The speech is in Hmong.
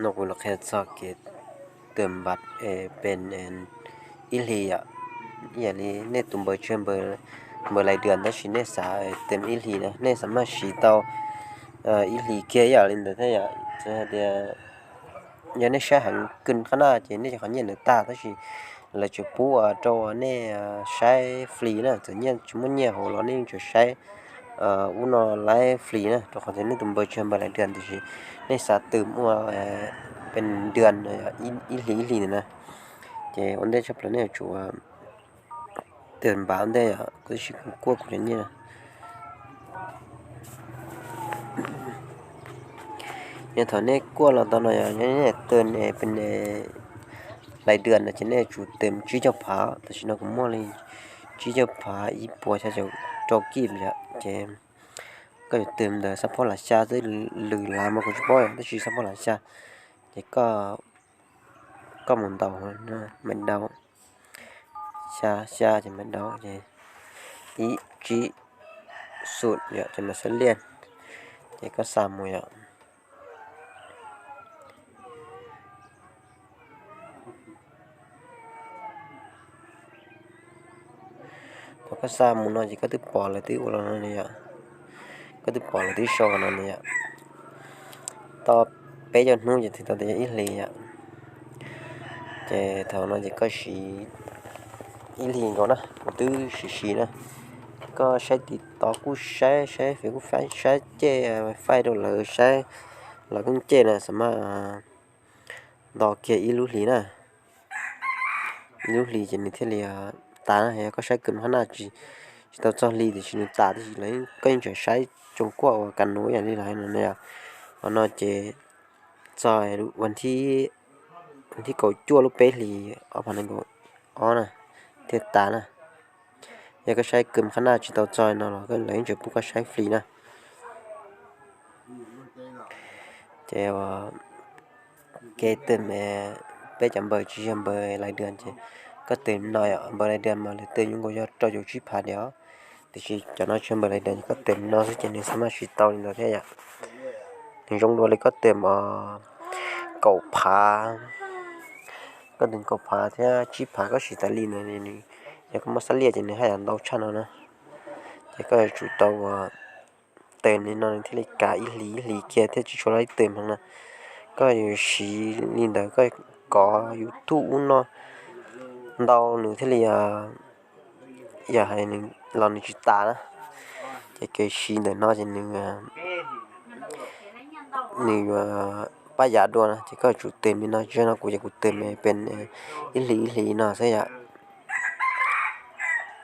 No kuv los qhia txog kev tes npav pes ib hlis yom. Ib yam li nej tus npawb tsis yog npawb lais das tab sis nej xav tes ib hlis na, nej xav maj siv tau ib hlis kiag ib yam li ntawd thiab yom. Txawm hais tias yog nej saib heev kawg qhov na ces nej cov qhov nyiaj ntawd tag, tab sis lawv tseem pub rau nej saib free na, txawm nyiaj tsis muaj nyiaj hauv los nej yeej tseem saib ub no live free na, rau qhov tias nej tus npawb tsis yog npawb lais das tiam sis nej xav tes ua pes das ib hlis ib hlis ntawd na. Ces ua ntej tshaj plaws nej yuav tsum tes npav ua ntej yom, kuv tab sis kuv kuaj kuv cov nyiaj. Yog thaum nej kuaj los tau no yog nej tes pes lais das no ces nej yuav tsum tes tsib caug phav, tam sim no kuv muaj li tsib caug phav ib puas xya caum rau kij yom. Ces koj yuav tes ntawm xab phob lam xya xwb, lwm lam mas kuv tsis paub yom, tab sis xab phob lam xya. Ces koj mus ntaus maiv daus, xya xya ces maiv daus ces ib tsib xum yom, ces mas xab liaj, ces koj xa mus yom. Thaum koj xa mus no ces koj twb pom lawv twb ua los no yom, koj twb pom lawv twb sau no yom. Tau peb caug hnub ces twb tau tias yog ib hlis yom. Ces thaum no ces koj siv ib hlis nkaus na, kuv twb siv siv na. Koj saib TikTok kuj saib, saib Facebook kuj saib, saib cej faij rau lawv saib los kuj cej na, xav mas nto kiag ib lub hlis na. Ib lub hlis ces nws thiaj li tas na. Yog koj saib kawm qhab naj tsis tau txog hli tiam sis nws tas, tab sis koj yeej tseem saib tsoom kuaj uas kas nus ib yam li lawv hais no na yom. Qhov no ces txog vas thib kaum cuaj lub peb hlis ob phav nees nkaum ob na thiaj tas na. Yog koj saib kawm qhab naj tsis tau txog no los lawv yeej tseem pub koj saib free na. Ces kev tes peb cov npawb tsis yog npawb lais das ces koj tes no yom, npawb lais das mas lawv tes nyuj nkaus yog rau caum tsib phav diam, tiam sis cov no tsis yog npawb lais das, koj tes no xwb ces nws xav mas siv tau li ntawd thiab yom. Nws zoo dua li koj tes kaum phav, koj tes kaum phav thiab tsib phav koj siv tas li ntawd, yog koj muaj xab liaj ces nws haj yam ntau tshaj no na. Ces koj yuav tsum tau tes li no nws thiaj li kav ib hlis ib hlis kiag thiab tsis tshua laib tes heev na. Koj yuav siv li ntawd koj kov YouTube ub no ntau nws thiaj li yog hais los nws tsis tas na. Ces kev siv ntawm no ces nws nws yuav pab yav dua na, ces koj yuav tsum tes li no, tsis yog no kuv ces kuv tes pes ib hlis ib hlis no xwb yom.